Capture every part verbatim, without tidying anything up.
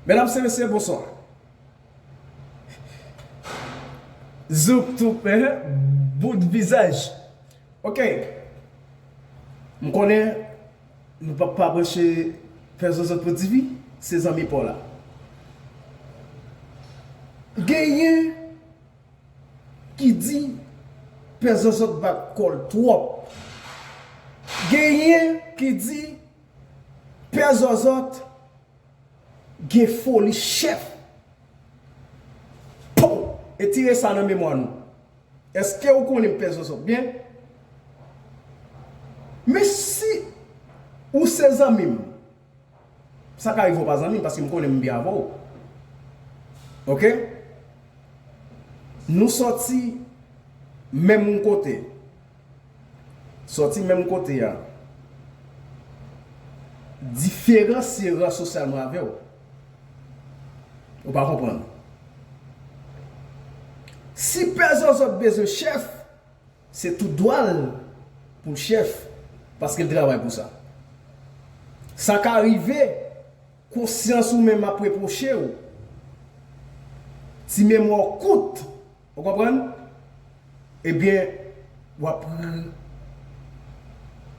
Medam e mesye, bonswa. Zouk tou, eh, bout vizaj. Ok. M konnen nou p ap pa branche Pè Zòzòt pou Divi, se zanmi pa w la. Genyen ki di Pè Zòzòt bat kò l twòp. Genyen ki di Pè Zòzòt gen foli chèf. Pow! Etire sa nan memwa nou. Èske ou konnen Pè Zòzòt byen? Men si ou se zanmi m, sa ka rive ou pa zanmi m, paske m konnen m byen avè w. Ok? Nou sòti menm kote. Sòti menm kote a. Diferans se ran sosyal mwen avè w. Ou pa konprann. Si Pè Zòzòt bezwen chèf, se tout dwa l pou l chèf, paske l travay pou sa. Sa ka rive, konsyans ou menm ap repwoche w. Ti memwa w kout, ou konprann? Ebyen, w ap re-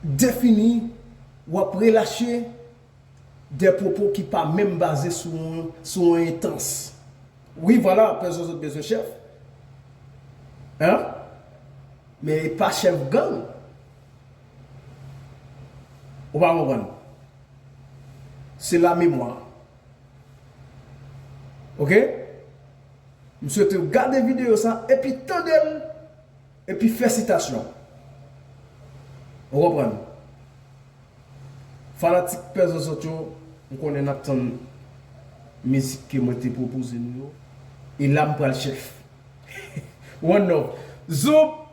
defini, w ap relache de pwopo ki pa menm baze sou yon, sou yon entans. Wi, vwala, Pè Zòzòt bezwen chèf. Hein? Men e pa chèf gang. Ou pa konprann? Se la memwa. Ok? M swete w gade videyo sa epi tande l, epi fè sitasyon. Ou konprann? Fanatik Pè Zòzòt yo, m konnen n ap tann mizik ke mwen te pwopoze nou yo. E la m pral chèf. One love. Zoup,